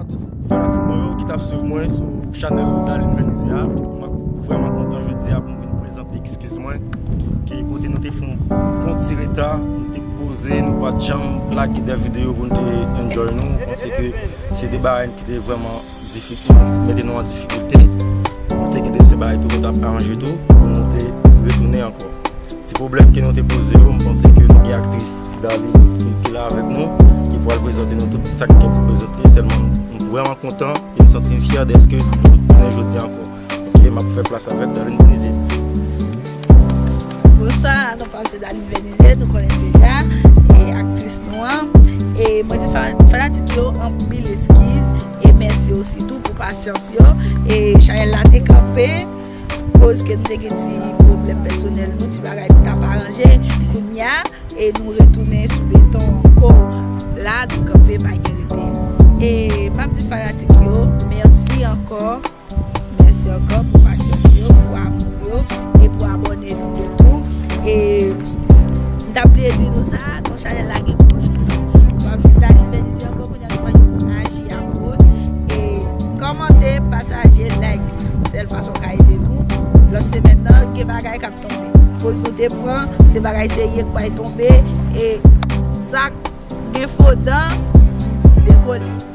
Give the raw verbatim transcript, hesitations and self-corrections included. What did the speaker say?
Tout fanatik mwen yo ki t ap swiv mwen sou chanèl Darline Venise a. Mwen vrèman kontan jodi a pou m vin prezante eskiz mwen. Ki kote nou te fè yon bon ti reta, nou te poze, nou pa t janm lage de videyo pou nou te enjoy nou. Mwen panse ke se de bagay ki te vrèman difisil, mete nou an difikilte. Nou te gen de se bagay tou, nou t ap aranje tou, pou nou te retounen ankò. Ti pwoblèm ke nou te poze yo, m panse ke nou gen aktris Darline ki, ki la avèk nou, ki pral prezante nou tout sa k gen pou prezante. Sèlman, m vrèman kontan e m santi m fyè dèske nou tounen jodi ankò. Ok, m ap fè plas avèk Darline Venise. Bonswa, non pa m se Darline Venise, nou konnen deja, e aktris nou an. E mwen di fa-, fanatik yo anpil eskiz, e mèsi osi tou pou pasyans yo. E chanèl la te kanpe, koz ke nou te gen ti pwoblèm pèsonèl nou, ti bagay nou t ap aranje. Kounye a, e nou retounen sou beton ankò. La, nou kanpe, pa gen rete. E m ap di fanatik yo, mèsi ankò. Mèsi ankò pou pasyans yo, pou amou yo, e pou abòne nou yo tou. E m t ap bliye di nou sa, non chanèl la gen pou l chanje. Nou ap jwenn Darline Venise ankò, kounye a nou pral jwenn Aji Apot. E kòmante, pataje, like. Sèl fason w ka ede nou. Lòt semèn nan, gen bagay k ap tonbe. Poz nou te pran, se bagay serye k pral tonbe. E sa k gen fo dan, dekole.